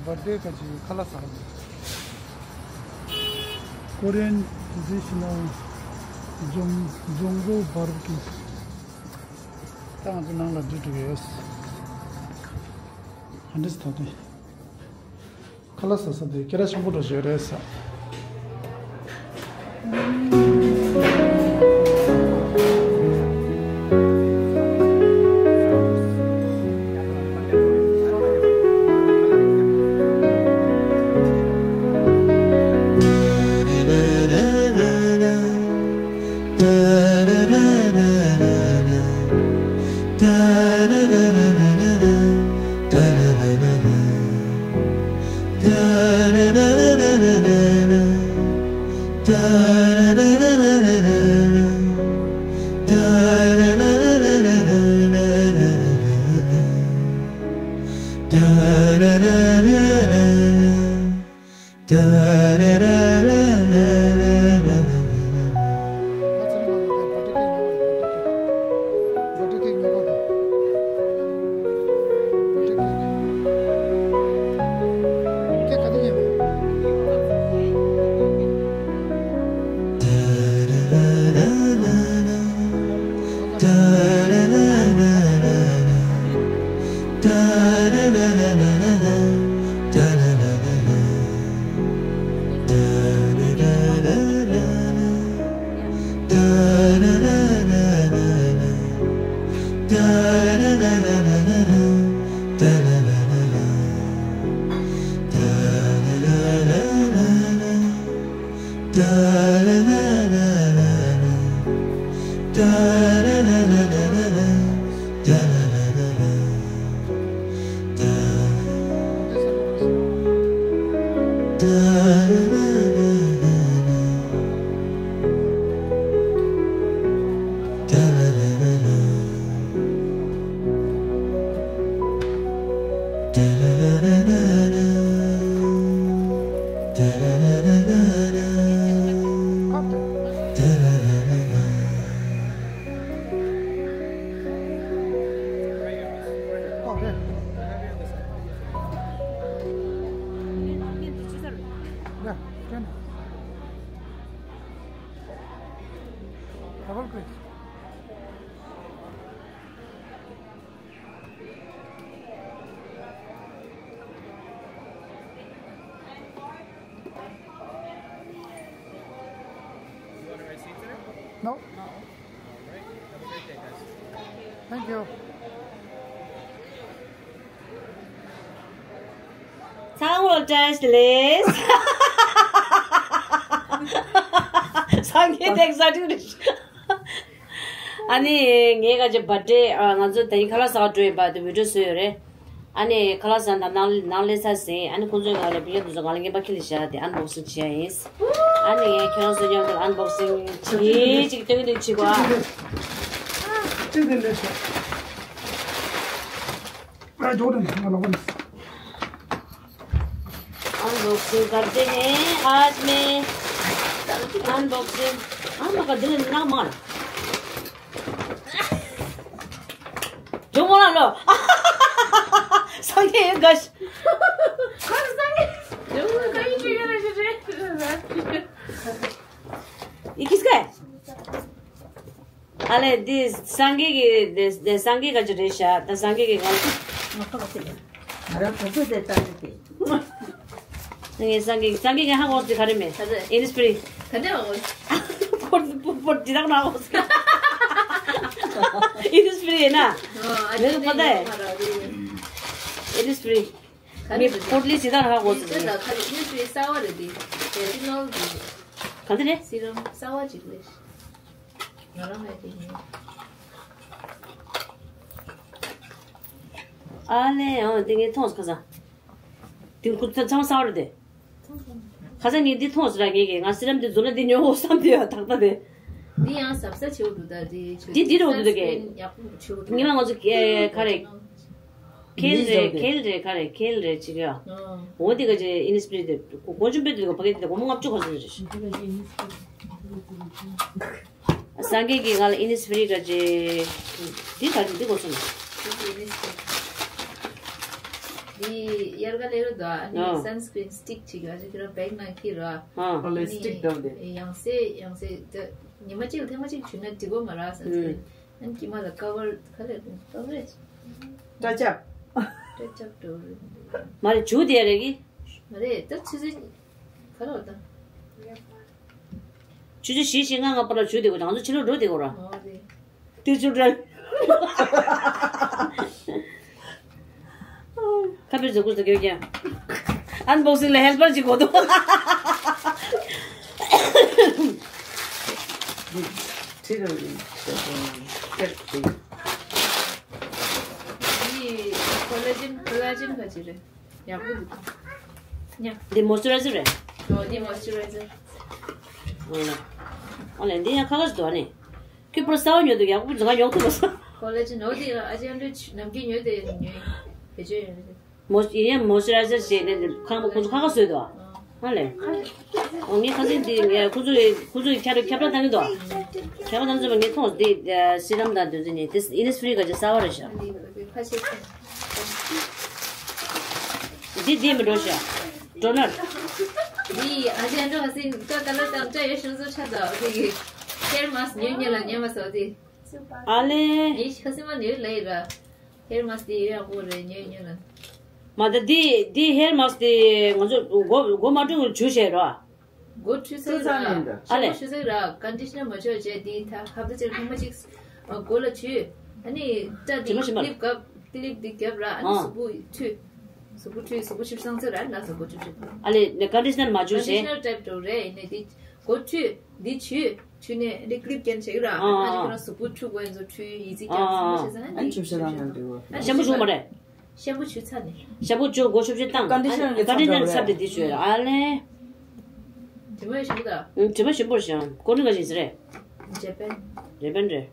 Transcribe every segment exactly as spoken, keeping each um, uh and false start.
བར་ཐི་ཌེ་ག་ཅིག་ཁ་ལག་ཟ་གི་འདུག Korean traditional Jong- Jonggo barbecue. ད་ང་ཚོ་ནང་ལ་འགྲོ་འགྲོ་གི་ཡོད། ག་འདྲས་ཐོག་དེ། ཁ་ལག་ཟ་ས་དེ་སྐད་གྲགས་ཆེན་པོ་འདྲ་ཞིག་རེད་ས། Double please. No. Thank you. ཚང་མ་བཀྲ་ཤིས་བདེ་ལེགས། སངས་རྒྱས་དེང་སང་འགྲིག་རེད། ཨ་ནི་ངའི་ག་ཅེ་བར་ཐི་ཌེ་ཨ་ང་ཚོ་དེ་རིང་ཁ་ལག་ཟ་བར་འགྲོ་ཡིན་པ་དེ་བི་ཌི་ཡོ་བཟོས་ཡོད་རེད། ཨ་ནི་ཁ་ལག་ཟ་ན་ནང་ནང་སླེབས་ཚར་ཟིན། ཨ་ནི་ཁོང་ཚོའི་ནང་ལ་བི་ཡ་དུ་ཚོ་ང་ལ་རྔན་པ་ཁྱེར་ལ་བཞག་དེ་ཨན་བོག་སིང་བྱེད་ཡ་ཡིན། ཨ་ནི་ཁྱེད་རང་ཚོ་མཉམ་དུ་ཨན་བོག་སིང་བྱེད་ཅིག་སྟོན་གི་འདུག་བྱེད་གོ་ཨ། ཅི་དེ་འདྲ་ཞིག་ཨ་ཇོ་ཌན་ང་ལ་ཝན། अनबॉक्सिंग करते हैं आज मैं। अनबॉक्सिंग। हाँ, मैं कर दूँ ना मार। जो मोला लो। संगे गश। संगे। जो मोला कहीं भी गश। ये किसका है? ཨ་ལས་འདི་སངས་རྒྱས་ཀྱི་འདི་འདི་སངས་རྒྱས་ག་ཅི་རེད་ཤག་ད་སངས་རྒྱས་ཀྱི་ང་ང་ཁ་ལ་ཟེར། ང་རང་གོ་ཚོད་དེ་ལྟ་ནི་དེ། ངས་སངས་རྒྱས་སངས་རྒྱས་ཀྱི་ཧ་གོ་སི་ག་རེ་མེད། ག་རེ། ཨིན་སྤི་རི། ག་འདྲ་བ་གོ། པོར་པོར་པོར་ཇི་ལྟར་ན་གོ་སི། ཨིན་སྤི་རི་ཡིན་ན། ཨ་ལས་ཀ་པ་ད། ཨིན་སྤི་རི། མི་པོར་ལི་ཇི་ལྟར་ཧ་གོ་སི། ཨིན་སྤི་རི་ག་རེ། ཨིན་སྤི་རི་གསར་བ་རེད་དེ། དེ་སི་ནོལ་གི། ག་འདི་རེད། སི་རམ་གསར་བ་ཅིག་རེད། ང་རང་ལ་དེ་ཡིན། ཨ་ལས་ཨང་དེ་ངས་མཐོང་སོང་ཁ་སང་། དེ་ཁུ་ཚང་ཚང་ས་བར་དེ། ཁ་སང་ངས་འདི་མཐོང་སོང་ར་ངས་ཀྱིས་ང་སི་རམ་དེ་འཛུམ་ན་འདི་ཉོ་འོ་བསམ་དེ་ཡ་ཐག་ཐག་དེ། འདི་ཡང་གཟབ་གཟབ་བྱེད་འོ་འདུག་ད་དེ་ཆུ་འདི་འདི་རུ་འདུག་གས། ཡག་པོ་བྱེད་འོ་འདུག་ཉི་མ་ང་ཚོ་ཁ་རེ། ཁེལ་རེ་ཁེལ་རེ་ཁ་རེ་ཁེལ་རེ་ཅིག་ཡ། འོ་དེ་ག་ཅེ་ཨིན་སྤི་རི་དེ་གོ་ཆུན་པེ་དེ་ག་ཕ་གི་དེ་གོ་མོ་ལྔ་བཅུ་ག་ཟེར་རེ། སངས་རྒྱས་ཀྱིས་ང་ལ་ཨིན་སྤི་རི་ག་ཅེ། འདི་ག་ཅེ་འདི་གོ་སོང་། འདི་དབྱར་ཁ་སླེབས་ར་འདུག་ཨ་ནི་ཨ། སན་སི་ཀྲིན་སི་ཊིག་ཅིག་ཨ་ཅག་ཁྱེད་རང་བེག་ནང་འཁྱེར་ར། ཨ། ཨ་ལས་སི་ཊིག་འདྲ་བོ་དེ། ཡང་སེ་ཡང་སེ་ད་ཉི་མ་གཅིག་ལ་ཐེངས་མ་གཅིག་བྱུགས་ན་འགྲིག་གོ་མ་ར་སན་སི་ཀྲིན། ཨ་ནི་དཀྱིལ་མ་ལ་ཀ་བར་ག་རེ་རེད་ཀ་བར་རེད། སྐྲ་རྒྱབ། སྐྲ་རྒྱབ་འགྲོ་རེད། མ་རེད་བྱུགས་དེ་རེད་གི། མ་རེད་ད་ཆུ་ཚོད་ག་རེ་བ་ད། ཆུ་ཚོད་བཞི་ཞེ་ལྔ་ལྔ་བར་ལ་བྱུགས་དེ་གོ་ང་ཚོ་ཕྱི་ལོགས་འགྲོ་དེ་གོ་ར། ཨོ་རེད། དེ་ཆུ་དྲན། ཁ་པར་བཟོ་དགོས་སུ་གྱོད་ཀྱང་། ཨན་བོག་སིང་ལ་ཧེལ་པར་ཅིག་དགོས་འདུག་ཁྲི་རུ་ཡིན། འདི་ཀོ་ལ་ཇིན་ཀོ་ལ་ཇིན་ག་ཅི་རེད། ཡག་པོ་འདུག་ཉ། འདི་མོ་སི་ཅུ་རའི་ཛར་རེད། ཨོ་འདི་མོ་སི་ཅུ་རའི་ཛར། ཨོ་ལེ། ཨོ་ལེ་འདི་ཡང་ཁ་ཁ་ཞིག་འདུག་ཨ་ནི། ཁྱོད་པོར་གསར་པ་ཉོས་འདུག་ཡག་པོ་ང་ཡོང་ཐུབ་པ་སོང་། ཁོ་ལ་ཅི་ནོ་དེ་ཨ་ཅེ་ཨན་ཌྲོ་ནམ་རྒྱུན་ཉོས་དེ་ཉོས་བེད་སྤྱོད་ཡོད་རེད། མོ་ཡིན་ཡང་མོ་སི་ཅུ་རའི་ཛར་བྱས་ནས་ཁང་པ་ཁོ་ཚོ་ཁ་ཁ་བཟོས་འདུག་ཨ་ལེ། ཨོ་ངས་ཁ་སང་འདི་ངས་ཁོ་ཚོ་ཁོ་ཚོ་ཁྱབ་ཁྱབ་བསྒྲགས་བཏང་གི་འདུག་ཁྱབ་བསྒྲགས་བཏང་ཚོད་ངས་མཐོང་འདི་སི་རམ་དང་དུས་ཚོད་ནས་དེ་ཨིན་ནི་སི་ཕི་རི་ག་ཅིག་གསར་པ་རེད་ཤག་འདི་འདི་མི་འགྲོ་ཤག་ཊོ་ནར། འདི་ཨ་ཅེ་ཨན་ཌྲོ་ཧ་སིན་ཀ་ཀ་ལར་དང་ཅ་ཡོད་ཤུང་ཚོ་ཆ་ད་འོ་དེ་གི་ཧེར་མ་སི་ཉོས་ཉོས་ལ་ཉོས་མ་སོ་དེ། ཨ་ལེ། ངས་ཤ་སི་མ་ནས་ལས་ར། ཧེར་མ་སི་དེ་ཡོད་ཡག་པོ་རེད་ཉོས་ཉོས་ལ། མ་ད་དེ་དེ་ཧེར་མ་སི་དེ་ང་ཚོ་མགོ་མགོ་མ་བཀྲུས་གོང་བྱུགས་བྱས་རོ། མགོ་བཀྲུས་ཚར་ར། ཨ་ལེ། ཤམ་པུ་བྱུགས་ཚར་ར་ཀོན་ཌི་ཤི་ནར་མ་བྱུགས་བྱས་དེ་ད་ཧབ་ཏ་ཅིག་ཐེངས་མ་གཅིག་མགོ་ལ་བྱུགས། ཨ་ནི་སྐྲ་དེ་དྲི་མ་ཞིམ་པ། ཀི་ལིབ་བཀབ་ཀི་ལིབ་དེ་བརྒྱབ་ར་ཨ་ནི་ཨ། གཟུགས་པོ་བྱུགས། གཟུགས་པོ་བྱུགས་གཟུགས་པོ་བྱུགས་སང་ཚར་ར་ལ་གཟུགས་པོ་བྱུགས་བྱུགས། ཨ་ལེ་ནས་ཀོན་ཌི་ཤི་ནར་མ་བྱུགས་བྱས། ཀོན་ཌི་ཤི་ནར་ཊའིབ་འགྲོ་རེད་ཡིན་ནའི་དེ་མགོ་བཀྲུས། འདི་བྱུགས། བྱུགས་ནས་འདི་ཀི་ལིབ་སྐྱོན་བྱེད་ཀྱི་ར། ཨ་ཨ་ཨ། ཨ་ནི་ཁྱོད་རང་གཟུགས་པོ་འཁྲུ་དགོས་ཡིན་ཚོ་འཁྲུ་ཡིན་ཟིག་ཀྱང་ཨ་ཨ། གཟུགས་པོ་བྱེད་ས་ཨ་ནི་འདི་ཨ་ནི་བྱུགས་བྱེད་ས་ཡང་འདི་བ། ཤམ་པུ་བྱུགས་མ་རེད། ཤམ་པུ་བྱུགས་ཚར་ནས། ཤམ་པུ་བྱུགས་མགོ་ཆུབ་ཆུབ་བཏང་། ཀོན་ཌི་ཤི་ནར་གྱི་ཀོན་ཌི་ཤི་ནར་ཚབ་ཚབ་དེ་འདི་བྱུགས་ཡོད་ར་ཨ་ལེ། དྲི་མ་ཞིམ་པོ་ད། ཨུམ་དྲི་མ་ཞིམ་པོ་རེད་ཤག་ཀོ་རི་ག་ཞིག་རེད། ཇེ་པན། ཇེ་པན་རེད།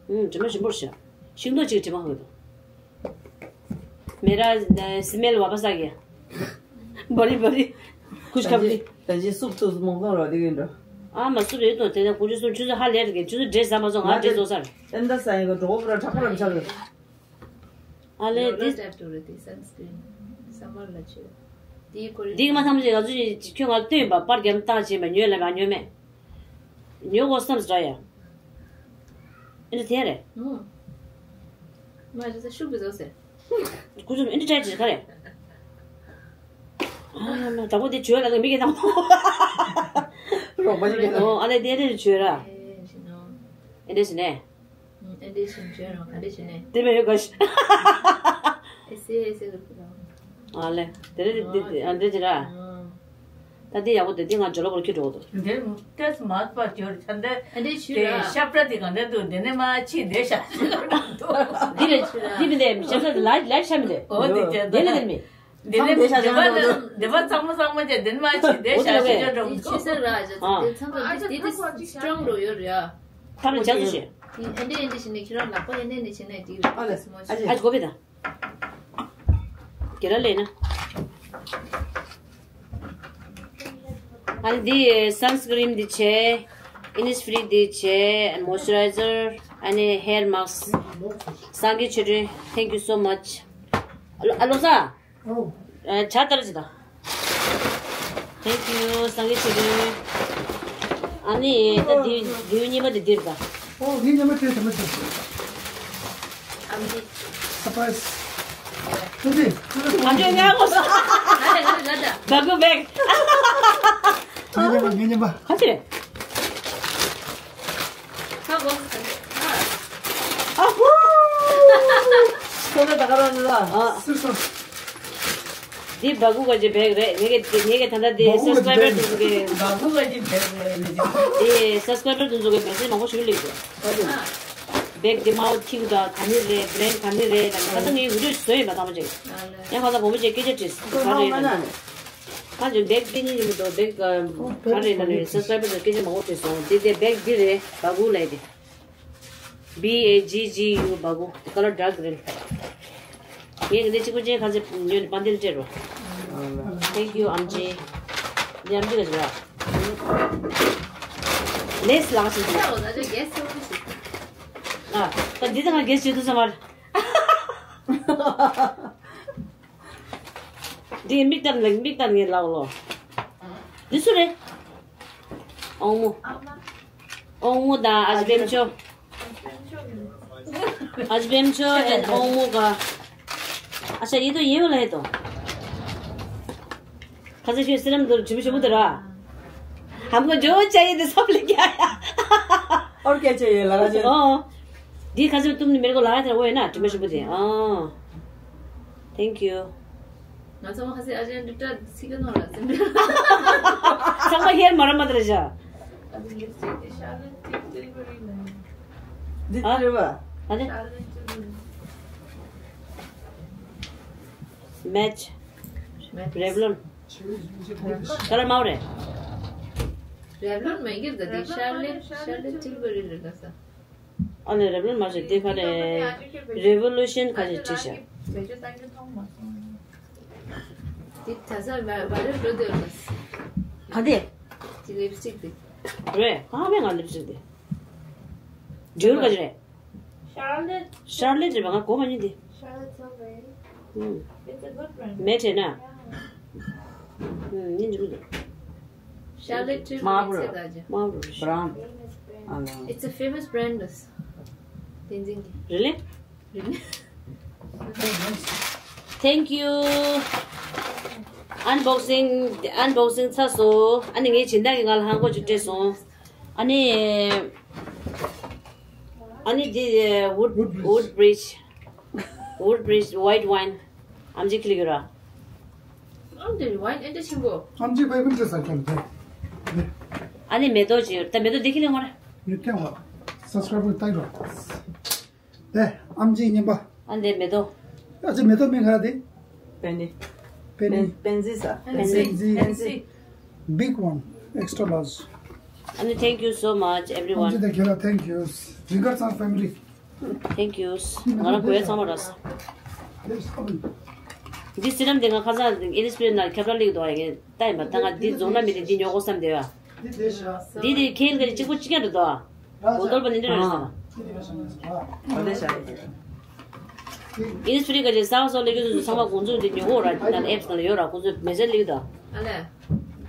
ཨུམ་དྲི་མ་ཞིམ་པོ་རེད་ཤག་ཤིང་ཏོག་ཅིག་དྲི་མ་ཧོ་དོ། མེ་ར་སི་མེལ་བ་པ་ས་གི། བ་རི་བ་རི། ཁུ་ཤ་བ་རི། ད་ཅི་སུབ་ཏུ་མོག་མོག་རོ་དེ་གིན་འགྲོ། ཨ་མ་སུབ་ཡོད་དོ་དེ་ནས་ཁུ་ཆུ་སུབ་ཆུ་ཚོད་ཧ་ལས་རེད་ཆུ་ཚོད་འདྲེས་ཟ་མ་སོང་ང་འདྲེས་སོང་སར། ཨེན་ད་ས་ཡི་ག་འགྲོ་གོ་ར་དྲག་པོ་ར་མཆག་རེད། ཨ་ལེ་འདི། ལོ་ལོ་ཊེབ་ཏུ་རེད་དེ་སན་སི་ཀྲིན། སམ་མར་ལ་བྱོས། དེའི་ཁོ་རེ། འདི་མ་ཐམས་ཅད་ང་ཚོས་ཁྱོད་ང་ལ་སྟོན་པ་པར་རྒྱབ་བཏང་བྱས་མ་ཉོས་ལ་མ་ཉོས་མེད། ཉོ་གོ་བསམ་ཟ་ཡ། ཨེ་འདྲ་དེ་རེད། ཨུ། མ་རེད་ས་ཤུགས་ཀྱི་བཟོ་ཟེར། ཁུ་ཚུར་ཨེ་འདྲ་བྲལ་ཅིག་ག་རེད། ཨ་མ་དང་པོ་དེ་བྱོས་ལ་མི་གེ་དང་པོ། རོགས་པ་ཞིག་གེ་དང་། ཨོ་ཨ་ལེ་དེ་འདྲ་བྱོས་ར། ཨེ་འདྲ་ཞིག་ནས། ཨེ་འདྲ་ཞིག་བྱོས་ར་ག་འདྲ་ཞིག་ནས། དེ་མེད་ཡོད་ག་ཞིག་ཨེ་སེ་ཨེ་སེ་རུ་ཀི་དང་། ཨ་ལེ། དེ་རེད་དེ་ཨ་འདྲ་ཅི་ར། ད་དེ་ཡག་པོ་དེ་དེ་ང་ཇོ་ལོ་བོར་ཁྱི་འགྲོ་འདུག་འདིར་ཏེས་མ་པ་ཇོར་ཆ་འདི་ཨ་འདྲ་ཆུ་དེ་ར། ཤབ་ར་དེ་གང་འདྲ་འདུག་འདི་ནས་མ་ཕྱི་འདི་ཤ་འདི་རེད་འདི་མི་འདི་ཤབ་ར་ལ་ལ་ཤ་མི་འདི་འོ་འདི་དེ་འདི་ལ་འདི་མི་འདི་ནས་འདི་པ་འདི་པ་གཙང་མ་གཙང་མ་བྱས་འདི་ནས་མ་ཕྱི་འདི་ཤ་ཤ་འགྲོ་འདུག་ཆུ་ས་ར་ཇ་ཨ། དེ་ཚང་མ་དེ་དེ་སི་ཊོང་རོ་ཡོད་ར། ཐབས་ལ་ཇ་ཚོ་བྱེད། དེ་ཨ་འདྲ་ཨ་འདྲ་བྱས་ནས་ཁྱེད་རང་ལག་པ་ཨ་འདྲ་ཨ་འདྲ་བྱས་ནས་དེ་ར་ཨ་ལ་སི་མོ་ཨ་ཅི་ཨ་ཅི་གོ་བི་ད། གེ་ར་ལེ་ན། ཨ་ནི་འདི་སན་སི་ཀི་རིམ་འདི་བྱས། ཨིན་ནི་སི་ཕི་རི་འདི་བྱས། མོ་སི་ཅུ་རའི་ཛར། ཨ་ནི་ཧེར་མཱ་སི་ཀི། སངས་རྒྱས་ཆོས་སྒྲོན། Thank you so much. ཨ་ལོ་ཨ་ལོ་ས། ཨོ། ཨ་ཇ་ལྟར་ཅི་ད། Thank you. སངས་རྒྱས་ཆོས་སྒྲོན། ཨ་ནི་ད་འདི་འདི་གཉིས་པ་འདི་འདིར་ད། ཨོ་འདི་གཉིས་པ་དེ་དེ་མ་ཅི། ཨམ་ཅི། སར་པ་རའི་སི། ཨ་ཅི། ག་འདྲ་ཡོད་ངོ་ས། ང་ལ་ང་ལ་ང་ལ། བ་གུ་བེག་ངའི་ཉམས་པ་ངའི་ཉམས་པ། ག་ཅི་རེད། ཧ་གོ། ཨ་ཧུ། ཁོ་ན་ད་ག་རང་ལ། ཨ། སུ་སོ། འདི་བ་གུ་ག་ཅི་བེག་རེད། ངེད་ཀྱི་ངེད་ཀྱི་ད་ལྟ་འདི་སབ་སི་ཀ་རའི་བར་དེ་ཚོ་གི། བ་གུ་ག་ཅི་བེག་རེད། འདི་སབ་སི་ཀ་རའི་བར་དེ་ཚོ་གི་མེ་སེ་ཇི་མང་པོ་ཞིག་སླེབས་འདུག་བེག་འདི་མའོ་ཐིག་དང་ག་ནི་རེད། བྷི་རེན་ཌི་ག་ནི་རེད། ད་ལྟ་ངའི་བི་ཌིའོ་བཟོས་ཡིན་པ་ཐང་པོ་ཅིག་ཡང་ཁ་ཚ་བོ་མོ་ཅིག་སྐད་ཆ་དྲིས་ག་རེད་ན། ཁ་ཅིག་བེག་འདི་གཉིས་ཡིན་མི་འདུག་བེག་ག་རེད་ན་ནི་སབ་སི་ཀ་རའི་བར་དེ་ཚོ་སྐད་ཆ་མང་པོ་དྲིས་སོང་། འདི་དེ་བེག་འདི་རེད། བ་གུ་ལབ་ཡ་དེ། བི་ཨེ་ཇི་ཇི་ཡུ་བ་གུ། ཀ་ལར་ཌརྐ་གི་རིན། ངས་འདི་གཅིག་པུ་ཅན་ཁ་ཚ་ཉོས་ནས་པ་འདིར་སྤྲད་རོགས། Thank you ཨམ་ཅི། འདི་ཨམ་ཅི་ག་ཞིག་ར། ལེས་ལག་ཅིག་འདུག་ཨ། ད་འདི་ད་ང་གེ་སི་བྱེད་ཐུབ་ས་མ་རེད། འདི་མིག་ལྟར་ལ་མིག་ལྟར་ངའི་ལག་ལོ། འདི་སུ་རེད། ཨོང་མོ། ཨོང་མོ་དང་ཨ་ཅེ་པེམ་ཆོ། ཨ་ཅེ་པེམ་ཆོ་ཨེན་ཨོང་མོ་ག་ཨ་ཤ་ཡེ་དོ་ཡེ་བ་ལ་ཡེ་དོ། ཁ་ཚ་ཤོད་སི་རམ་དུ་ཇུ་མི་ཞུ་མུ་དུ་ར། ཧམ་གོ་ཇོ་ཅ་ཡེ་དི་སབ་ལི་ཀྱ་ཡ། ཨོར་ཀེ་ཅེ་ཡེ་ལ་ར་ཅེ། ཨོ། འདི་ཁ་ཚ་བཏུམ་ནི་མེར་གོ་ལ་ཡ་དེ་ར་འོ་ཡེ་ན་ཇུ་མི་ཞུ་མུ་དེ། ཨོ། Thank you། ང་ཚང་མ་ཁ་སི་ཨ་ཅན་འདི་འདྲ་ཚིག་གི་ནོར་ལ་ཟིན་པ། ཚང་མ་ཧེར་མ་ར་མ་དར་བཞག་ཨ་ཅན་ལིབ་སི་ཊིག་དེ་ཤར་ལེ་ཊིག་ཌེ་ལི་ཝ་རི་ལ་ཡིན། འདི་ཨ། ལྟར་བ། ཨ་ནི། ཤར་ལེ་ཊིག་ཌེ་ལི་ཝ་རི། མེ་ཆི། མེ་ཆི། རེབ་ལོན། ཀ་ལར་མའོ་རེད། རེབ་ལོན་མ་གིར་ད་དེ་ཤར་ལེ་ཤར་ལེ་ཊིག་ཌེ་ལི་ཝ་རི་རེད་ད་ས། ཨ་ནི་རེབ་ལོན་མ་རེད་དེ་ག་རེ། རེ་ཝོ་ལུ་ཤན་ག་ཅིག་བྲིས་ཤག་དེ་ད་ས་བ་བ་རེ་འགྲོ་འདོད་ལ། ག་དེ། དེ་ལིབ་སི་ཊིག་དེ། རེད་ག་བས་ང་ལིབ་སི་ཊིག་དེ། འབྲས་བུ་ག་ཅིག་རེད། Charlotte། ཤར་ལེ་རེད་པ། ང་གོ་མ་མྱོང་དེ། Charlotte Tilbury། ཨུམ། It's a good brand. མེ་དྲན་ན། Yeah. ཨུམ། ཉིན་འགྲིག་མི་འདུག Charlotte Tilbury། Marlboro། Marlboro། Brown། Famous brand. ཨ་ལ། It's a famous brand. དེ་འཛིན་གྱི། Really? Really? Thank you། ཨན་བོག་སིང་ཨན་བོག་སིང་ཚར་སོང་། ཨ་ནི་ངའི་སྦྱིན་བདག་གིས་ང་ལ་ཧང་གོ་ཅིག་སྤྲད་སོང་། ཨ་ནི། ཨ་ནི་འདི་Wood Woodbridge། Woodbridge Woodbridge white wine། ཨམ་ཆི་ཁི་ལི་གི་ར། ཨམ་ཆི་ཝའིན་ཨེ་འདྲ་ཆེན་པོ། ཨམ་ཆི་ཕ་ཕུན་ཚོགས་ས་ཁྱོད་དེ། ཨ་ནི་མེ་ཏོག་ཅིག་ད་མེ་ཏོག་འདི་ཁི་ལི་ངོ་ར། ཡུ་ཐེ་ཝ། སབ་སི་ཀ་རེབ་ཏའི་རོགས། དེ་ཨམ་ཆི་རྙིང་པ། ཨ་འདི་མེ་ཏོག་ཨ་ཅེ་མེ་ཏོག་མིང་ག་དེ། Penny། Penny། Pansy ས། Pansy། Pansy། Big one, extra large། ཨ་ནི། Thank you so much everyone། ཨམ་ཆི་དེ་ཁྱེད་ལ་thank you། Fingers are family། Thank you། ང་རང་གོ་ཡ་ཚང་མ་རག་སོང་། འདི་སི་རམ་དེ་ང་ཁ་སང་ཨིན་སི་པི་རི་ནང་ཁྱབ་བསྒྲགས་སླེབས་འདུག་ཨ་ཡིན་ལྟ་ཡིན་པ། ད་ང་འདི་རྫོང་ན་མི་རེད། འདི་ཉོ་དགོས་བསམ་བསྡད་ཡ། འདི་དེ་ཁེལ་ག་གཅིག་པོ་གཅིག་རྐྱང་རེད་དོ། གོ་ཏོར་པ་འདི་འདྲ་རེད་ཟེར། ཨིན་སི་པི་རི་ག་ཅིག་གསར་པ་སོགས་སླེབས་རྒྱུ་ཚོ་ཚང་མ་འགོ་འཛུགས་འདི་ཉོ་དགོས་ར། ནང་ཨེབ་སི་ནང་ལ་ཡོད་ར། ཁོང་ཚོས་མེ་སེ་ཇི་སླེབས་འདུག་ཨ་ལས།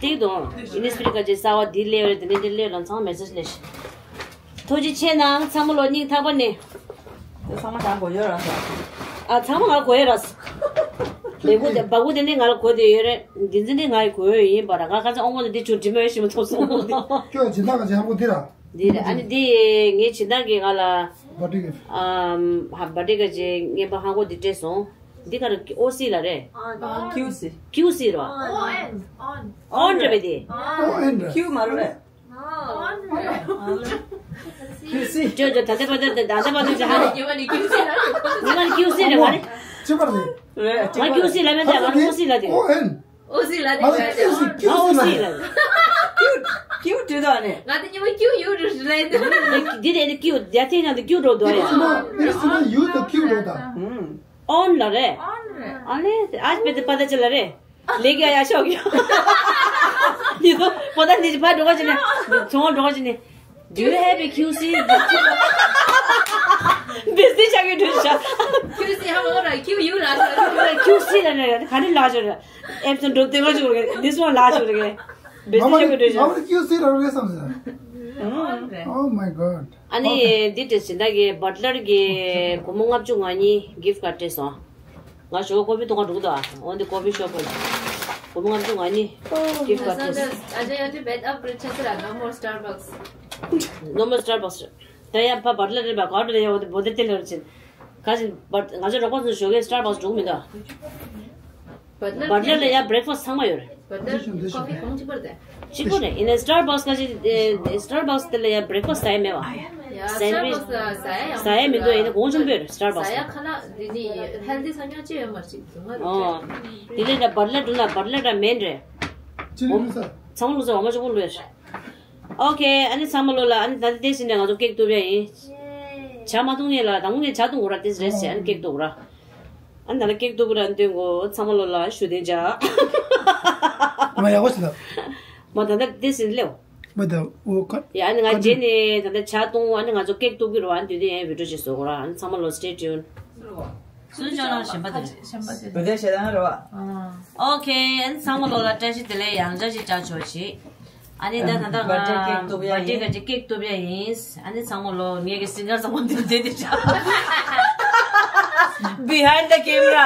ཏིག་ཏོ། ཨིན་སི་པི་རི་ག་ཅིག་གསར་པ་འདི་སླེབས་རེད། དེ་ནས་འདི་སླེབས་ར། ཚང་མ་མེ་སེ་ཇི་སླེབས་ཤག་ཐུགས་རྗེ་ཆེ་གནང་། ཚང་མ་ལོ་སྙིང་ཐག་པ་ནས། དེ་ཚང་མ་ད་གོ་ཡོད་ར་ས། ཨ་ཚང་མ་ང་གོ་ཡོད་ར་ས། ལེ་གུ་དེ་སྦ་གུ་དེ་ནི་ང་ལ་གོ་དེ་ཡོད་རེད། འདི་འཛིན་དེ་ང་ཡི་གོ་ཡོད་ཡིན་པ་ར། ང་ཁ་ཚ་ཨོ་མོ་དེ་འདི་ཆུ་དྲི་མ་ཡོད་ཞིམ་མ་ཐོག་སོང་ཨོ་མོ་དེ། ཁྱོད་སྦྱིན་བདག་ག་ཅིག་ཧ་གོ་དེ་ར། འདི་རེད། ཨ་ནི་འདི་ངའི་སྦྱིན་བདག་གིས་ང་ལ། བར་ཌེ་གི། ཨམ། ཧ་བར་ཌེ་ག་ཅིག་རྔན་པ་ཧ་གོ་འདི་སྤྲད་སོང་། འདི་ག་རེ་ཨོ་སི་ལ་རེད། ཀིའུ་སི། ཀིའུ་སི་རོ། ཨོ་ཨེན། ཨོན། ཨོན་རེད་པས་དེ། ཨོ་ཨེན་རེད། ཀིའུ་མ་རེད་པས། ཨོན་རེད། ཀིའུ་སི། ཅོ་ཅོ་ད་ལྟ་བར་དུ་ད་ལྟ་བར་དུ་ཅི་ཧ་ལས། ཉི་མ་ནི་ཀིའུ་སི་རེད་མ་རེད། ཅི་པར་རེད། རེད། ང་ཀིའུ་སི་ལ་མེད་དེ། ང་ཨོ་སི་ལ་དེ། ཨོ་ཨེན། ཨོ་སི་ལ་དེ། ང་ཨོ་སི་ལ་དེ། ཀིའུ་ཀིའུ་བྲིས་དོ་ནི། ང་དེ་ཉི་མ་ཀིའུ་ཡུ་རུ་ལ་དེ། འདི་དེ་ནི་ཀིའུ་རྒྱ་ཐེ་ན་དེ་ཀིའུ་འགྲོ་དོ་རེད། ཨོན་ལ་རེད། ཨོན་རེད། ཨ་ལེ་ཨ་པེ་དེ་པ་ད་ཅི་ལ་རེད། ལེགས་ཡ་ཡ་ཤོག་ཡོ། འདི་ཚོ་པོ་ད་འདི་ཕར་འགྲོ་ག་ཅི་ནས། ཚོང་འགྲོ་ག་ཅི་ནས། Do you have a Q C? Business ཆགས་ཀྱི་འགྲོ་ཤག Q C ཧ་མ་ར། Q U ལ་ཤག Q C ལ་ནས་ག་ནས་ལ་ཤོག་རེད། ཨེབ་ཚོ་འགྲོ་དེ་མ་ཤོག་རེད། This one ལ་ཤོག་རེད། Business ཆགས་ཀྱི་འགྲོ་ཤག་ང་ཀིའུ་སི་ར་རེད་བསམ་སོང་། Oh my god. ཨ་ནི་འདི་དེ་སྦྱིན་བདག་གིས་བཊ་ལར་གྱི་སྒོར་མོ་ལྔ་བཅུ་ང་གཉིས་gift card སྤྲད་སོང་། ང་ཞོ་ཀོ་ཕི་ཐོག་ཁ་འགྲོ་གི་འདུག་ཨ། འོན་ཏེ་ཀོ་ཕི་ཤོབ་ཁ་སྒོར་མོ་ལྔ་བཅུ་ང་གཉིས་gift card སྤྲད་སོང་། ཨ་ཅག་ཡ་དེ་bed upgrade ཆགས་ཚར་ར། No more Starbucks. No more Starbucks. ད་ཡ་ཕ་བཊ་ལར་རེད་པ། ག་རེ་ཡ་འོ་དེ་བོ་དེ་དེ་ལོར་ཕྱིན། ག་ཅིག་བཊ་ང་ཚོ་རོགས་པ་ཚོ་ཞོགས་ཀས་Starbucks འགྲོ་གི་མི་འདུག་ཨ། བཊ་ལར་ལ་ཡ་breakfast ཚང་མ་ཡོད་རེད། བཊ་ལར་ཀོ་ཕི་གོང་གཅིག་པ་རེད་དེ། གཅིག་པ་རེད། ཡིན་ནའི་Starbucks ག་ཅིག་ཨེ། Starbucks དེ་ལ་ཡ་breakfast ཟ་ཡ་མེད་པ། ཡ་Sandwich Starbucks ཟ་ཡ་ཡང་ཟ་ཡ་མི་འདུག་ཡིན་ནའི་གོང་ཆུང་པོ་ཡོད་རེད་Starbucks། ཟ་ཡ་ཁ་ལག་འདི་ནི་healthy ས་ཉག་ཅི་ཡོད་མ་རེད་ཅིག་ང་རུ། ཨོ། དེ་ལས་ད་བཊ་ལར་འགྲོ་ན་བཊ་ལར་ད་མེན་རེད། ཅི་ལུས་ས། ཚང་མ་ལུས་ས། འོ་མ་ཅོག་པོ་ལུས་རེད། ཨོ་ཁེ། ཨ་ནི་ཚང་མ་ལོ་ལ་ཨ་ནི་ད་ལྟ་དེ་བཞིན་ནས་ང་ཚོ་ཀེག་གཏུབ་ཡ་ཡིན། ཇ་མ་བཏུང་ངེས་ལ་དང་པོ་ངས་ཇ་བཏུང་དགོས་ར་དེ་རེད་ཟེར། ཨ་ནི་ཀེག་གཏུབ་དགོས་ར། ཨ་ནི་ད་ལྟ་ཀེག་གཏུབ་དགོས་ར་འདོན་དགོས། ཚང་མ་ལོ་ལ་ཞུ་དེ་ཇ། མ་ཡག་པོ་ཞིག་ལ། མ་ད་ལྟ་དེ་བཞིན་སླེབས། མ་ད་འོ་ཀ་ཡ་ཨ་ནི་ང་རྗེས་ནས་ད་ལྟ་ཇ་བཏུང་། ཨ་ནི་ང་ཚོ་ཀེག་གཏུབ་ཀྱི་རོ། ཨ་ནི་དུས་དེ་ཡན་video ཅིག་བཟོ་དགོས་ར། ཨ་ནི་ཚང་མ་ལོ་stay tuned། སུན་ཅོ་ལོ་གཞན་པ་དེ་རེད། གཞན་པ་དེ་བོད་དོན་ཞེ་སྡང་རེད་བ། ཨོ་ཁེ། ཨན་ཚང་མ་ལོ་ལ་བཀྲ་ཤིས་བདེ་ལེགས་ཡང་བཀྲ་ཤིས་བྱ་ཆོག་ཅིག་ཨ་ནི་ད་ད་ད་ང་བར་ཌེ་ཀེག་གཏུབ་ཡ་བར་ཌེ་ཡིན། ག་ཅིག་ཀེག་གཏུབ་ཡ་ཡིན། ཨ་ནི་ཚང་མ་ལོ་ངེད་ཀྱི་སིང་གར་ཚང་མ་འདིར་བསྡད་དེ་བྱ། Behind the camera.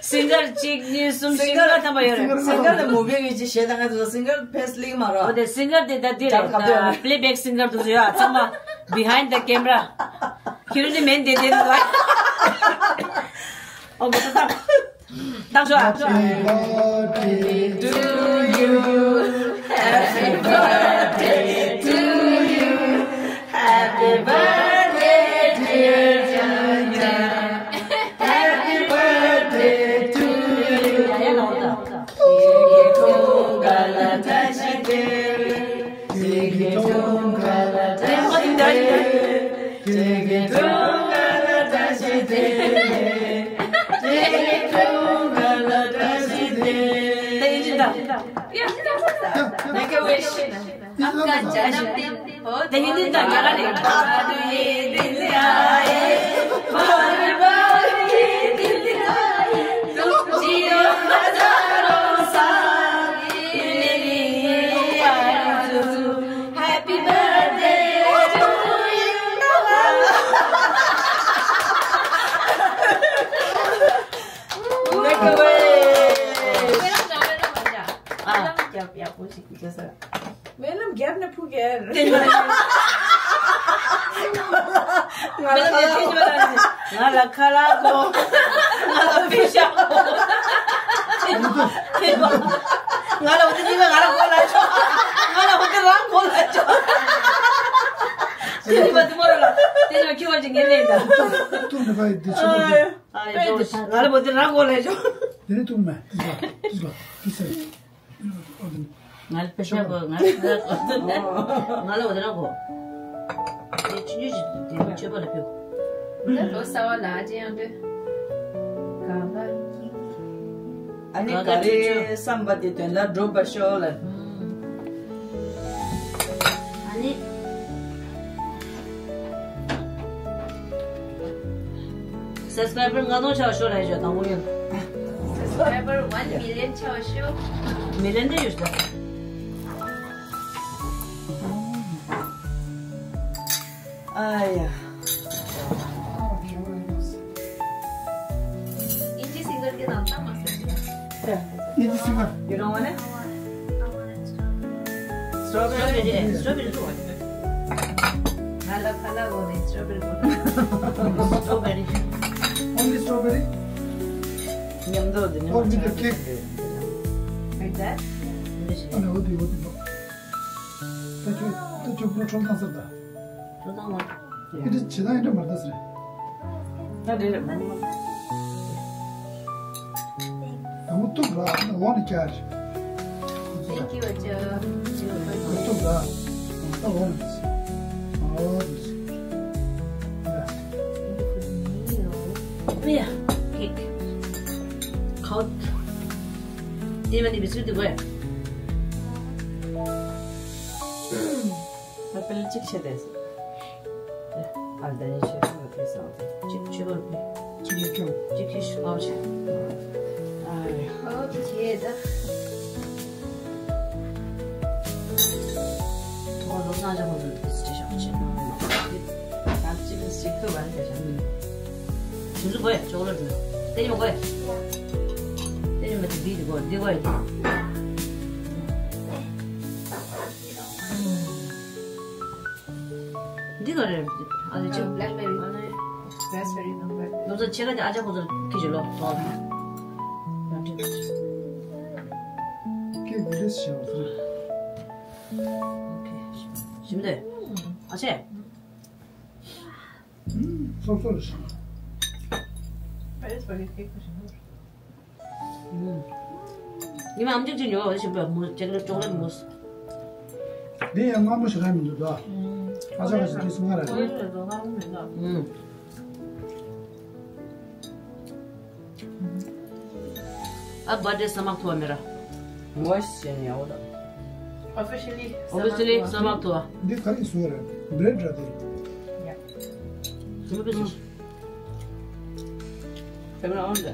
སིང་གར་གཅིག་གཉིས་གསུམ་བཞི་ལྔ་ཐམ་པ་ཡོད་རེད། སིང་གར་ལ་མོ་བེ་གི་ཅི་ཞེ་ད་ང་ཚོ་སིང་གར་ཕེས་ལིག་མ་རོ། འོ་དེ་སིང་གར་དེ་ད་འདི་རེད། ད་པི་ལེ་བེག་སིང་གར་དུ་ཡོད་ཚང་མ། Behind the camera. ཁྱེད་རང་ནི་མེན་དེ་དེ་རེད། ཨོ་མོ་ད་ད། ད་ཤོ་ཨ། Happy birthday to you. Happy birthday to you. Happy birthday, dear Janja. Happy birthday to you. Make a wish. आपका जन्मदिन बहुत बहुत आए, बार बार ये दिन आए, तुम जियो हजारों साल, ये मेरी आरज़ू। Happy birthday to you. Make a wish. हाँ। क्या क्या पूछ जैसा। Melam gap na phuger. Melam gap na phuger. Nga la khala ko. Nga la pisha ko. Nga la uti nga la ko la cho. Nga la uti rang ko la cho. Tini ba tu moro la. Tini ba kiwa jinge le da. Tu ne bai de cho. Nga la uti rang ko la cho. Tini tu me. Tisa. Tisa. ང་ལ་པེ་ཤ་གོ། ང་ལ་ང་ལ་འོ་དེ་ར་གོ། དེ་ཆུ་ཆུ་ཞིག་དེ་མཆོད་པ་ལ་ཕེབས། ད་ལོ་གསར་བ་ལ་ཅི་ཡང་འདོད། གང་ལྟར། ཨ་ནི་ག་རེ་བསམ་པ་དེ་དོན་དག་འགྲུབ་པར་ཤོག་ལ། ཨ་ནི། Subscriber ལྔ་སྟོང་ཆགས་ཤོག་ལ་ཡོད་དང་པོ་ཡོད། Subscriber one million ཆགས་ཤོག Million དེ་ཡོད་ཤོག་ཨ་ཡ། Indie singer གི་ནང་ལྟ་མ་ཟེར་གྱི། Indie singer. You don't want it? Strawberry. Strawberry. Strawberry. ང་ལ་ཁ་ལག་འོ་ནི་strawberry. Strawberry. Only strawberry? མཉམ་དུ་འདི་ནི། Or with the cake? Like that? ཨ་ནི་འོ་དེ་འོ་དེ་ལོ། ད་ཁྱོད་ད་ཁྱོད་ཕུ་ཁྲོམ་ཐང་སར་ད། ཁྲོམ་ཐང་མ། ཨེ་འདྲ་བྱེད་སྟངས་ཨེ་འདྲ་མ་རེད་ཟེར། ད་རེད་རེད། དང་པོ་གཏུབ་ར། འོག་ནས་བཀྱག་རེད། Thank you, Acha. གཏུབ་ར། ད་འོག་ནས། ཨོ་རེད། ཡ། ཁེག་ཁའོ། དེ་མ་ནི་བི་སི་ཀུད་དེ་དགོས། ད་དཔེར་ན་གཅིག་བྱས་ཏེ། ཨ་ད་ནི་ཆོས་སུ་མ་ཕེབས་སོང་། གཅིག་ཆོས་པར་ཕེབས། གཅིག་ཡོད་ཀྱང་། གཅིག་གིས་ཤུ་ཨའོ་ཆེ། ཨ་ཡ། ཨོ་ཁེ་ད། ཐོག་ལོ་སང་ཅག་ཁོང་ཚོ་ཏིས་ཅི་ཤོག་ཆེ། ད་གཅིག་གིས་གཅིག་ཏུ་བར་ཐེ་ཤ་མིན། ཆུ་ཚོད་དགོས་ཡ། ཅོག་ལེ་ཊི་དེ་ནི་མ་དགོས་ཡ། དེ་ནི་མ་དེ་འདི་དེ་དགོས། འདི་དགོས་ཡ། འདི་ག་རེ་རེད། ཨ་ནི་ཅི། Blackberry. ཨ་ནི་raspberry དང་blackberry. ནུབ་ཚ་ཕྱེད་ཀ་དེ་ཨ་ཅག་ཁོ་ཚོར་ཁྱི་ཞིག་ལོག་ཐོག་ལ། ཀེག་འདི་འདྲས་བྱས་པ་ཚོ། ཨོ་ཁེ། ཞིམ་དེ། ཨ་ཆེ། སོབ་སོབ་རེད་ཤག Paris པ་གི་ཀེག་དེ་ཞིམ་པོ་རེད། ཉི་མ་ཨམ་ཅོག་ཅིག་ཉོ་བ་ཞིམ་པོ་མོ་ཅོག་ལེ་ཊི་ཅོག་ལེ་ཊི་མོ། འདི་ཡང་སྔ་མོ་ཞིག་རང་མི་འདུག་ད། ཨ་ཅག་གི་ཞིག་སྔ་ར་རེད། ཨ་བར་ཐི་ཌེ་ས་མག་ཐུ་བ་མེ་ར། མོ་ཤེ་ནི་ཡའོ་ད། Officially ཨོ་ཕི་ཤི་ལི་ས་མག་ཐུ་བ། འདི་ག་རེ་བཟོས་རེད། བྷི་རེད་ར་དེ། ཡ། ཞིམ་པོ་ཞིམ། Camera on ད།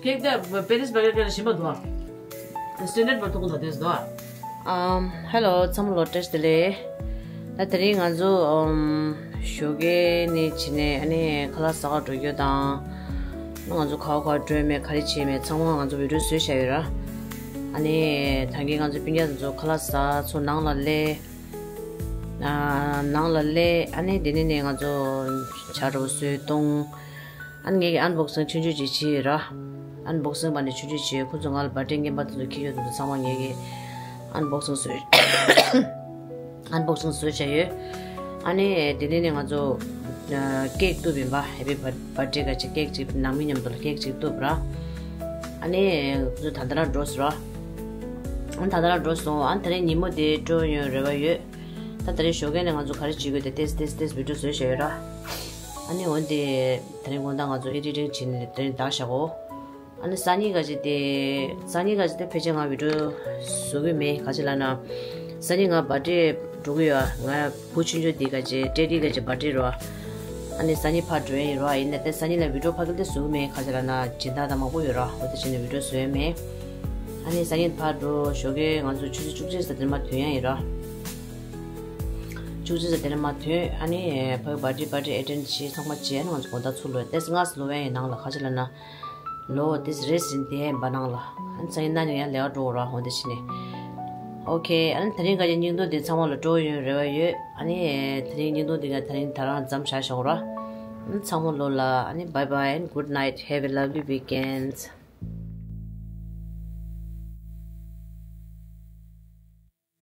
ཀེག་དེ་པེ་རིས་བྷར་གར་གྱི་ཞིམ་པོ་འདུག་ཨ། སི་ཊེན་ཌར་ཌི་བར་ཐུག་གི་འདུག་དེ་འདུག་ཨ། ཨམ། ཧེ་ལོ། ཚང་མ་ལོ་བཀྲ་ཤིས་བདེ་ལེགས། ད་དེ་རིང་ང་ཚོ་ཨམ། ཞོགས་ཀས་ནས་ཕྱིན་ནས་ཨ་ནི་ཁ་ལག་ཟ་ག་འགྲོ་རྒྱུ་དང་། ང་ཚོ་ག་བ་ག་བ་འགྲོ་མེད་ག་རེ་བྱས་མེད་ཚང་མ་ང་ཚོ་བི་ཌི་ཡོ་བཟོས་བཞག་ཡོད་ར། ཨ་ནི་ད་གིན་ང་ཚོ་སྤུན་ཀྱག་ཚོ་ཁ་ལག་ཟ་ཚོ་ནང་ལ་སླེབས། ཨ། ནང་ལ་སླེབས། ཨ་ནི་དེ་ནས་ནས་ང་ཚོ་ཇ་འདྲ་བོ་བཟོས་བཏུང་། ཨ་ནི་ངས་ཀྱི་ཨན་བོག་སིང་ཆུང་ཆུང་ཅིག་བྱས་ཡོད་ར། ཨན་བོག་སིང་པ་ནས་ཆུང་ཆུང་བྱས། ཁོ་ཚོ་ང་ལ་བར་ཐི་ཌེ་རྔན་པ་དེ་ཚོ་འཁྱེར་ཡོད་དེ་ཚོ་ཚང་མ་ངས་ཀྱི་ཨན་བོག་སིང་བཟོས། ཨན་བོག་སིང་བཟོས་བྱས་ཡོད། ཨ་ནི་དེ་ནས་ནས་ང་ཚོ་ཨ། ཀེག་གཏུབ་ཡིན་པ། ཧེ་པི་བར་ཐི་ཌེ་ག་ཅིག་ཀེག་ཅིག་ནང་མི་མཉམ་དུ་ལ་ཀེག་ཅིག་གཏུབ་ར། ཨ་ནི་ཁོ་ཚོ་ད་ལྟ་རང་འགྲོ་སོང་ར། ཨ་ནི་ད་ལྟ་རང་འགྲོ་སོང་། ཨ་ནི་དེ་རིང་ཉིན་མོ་དེ་སྤྲོ་ཡོང་རེ་བ་ཡོད། ད་དེ་རིང་ཞོགས་ཀས་ནས་ང་ཚོ་ག་རེ་བྱེད་དགོས་དེ་ཏེས་ཏེས་ཏེས་བི་ཌི་ཡོ་བཟོས་བཞག་ཡོད་ར། ཨ་ནི་འོན་ཏེ་དེ་རིང་དགོང་དག་ང་ཚོ་ཨེ་ཌི་ཊིང་བྱས་ནས་དེ་རིང་བདག་བཞག་གོ། ཨ་ནི་སང་ཉིན་ག་ཅིག་དེ། སང་ཉིན་ག་ཅིག་དེ་ཕལ་ཆེར་ང་བི་ཌི་ཡོ་བཟོ་གི་མེད། ག་ཅི་ལབ་ན། སང་ཉིན་ང་བར་ཐི་ཌེ་འགྲོ་གི་ཡོད། ང་བུ་ཆུང་ཆུང་དེ་ག་ཅིག་ཊེ་ཌི་ག་ཅིག་བར་ཐི་ཌེ་རེད་བ། ཨ་ནི་སང་ཉིན་ཕར་འགྲོ་ཡ་ཡིན་ར། ཡིན་ནའི་དེ་སང་ཉིན་ལ་བི་ཌི་ཡོ་ཕ་གི་དེ་བཟོ་གི་མེད། ག་ཅི་ལབ་ན་སྦྱིན་བདག་དང་མང་པོ་ཡོད་ར། འོ་དེ་བྱས་ནས་བི་ཌི་ཡོ་བཟོ་ཡ་མེད། ཨ་ནི་སང་ཉིན་ཕར་འགྲོ། ཞོགས་ཀས་ང་ཚོ་ཆུ་ཚོད་བཅུ་གཅིག་ཙམ་དེར་མར་ཐོན་ཡ་ཡིན་ར། བཅུ་གཅིག་ཙམ་དེར་མར་ཐོན། ཨ་ནི་ཕ་གི་བར་ཐི་ཌེ་བར་ཐི་ཌེ་ཨེ་ཊེན་ཌི་བྱས་ཚང་མ་བྱས། ཨ་ནི་ང་ཚོ་དགོང་དག་ཚུར་ལོག་ཡ། དེ་སྔ་སེ་ལོག་ཡ་ཡིན་ནང་ལ། ག་ཅི་ལབ་ན། ལོ་དེ་རེ་ཟིན་དེ་འབའ་ནང་ལ། ཨ་ནི་སང་ཉིན་གནངས་ཉིན་ཡང་ལས་ཀ་འགྲོ་ར། འོ་དེ་བྱས་ནས། ཨོ་ཁེ། ཨ་ནི་དེ་རིང་ག་ཅིག་སྙིང་སྡུག་དེ་ཚང་མ་ལ་སྤྲོ་ཡོང་རེ་བ་ཡོད། ཨ་ནི་དེ་རིང་སྙིང་སྡུག་དེ་ག་དེ་རིང་ད་རང་མཚམས་བཞག་བཞག་ར། ཨ་ནི་ཚང་མ་ལོ་ལ། ཨ་ནི་bye bye and good night, have a lovely weekend.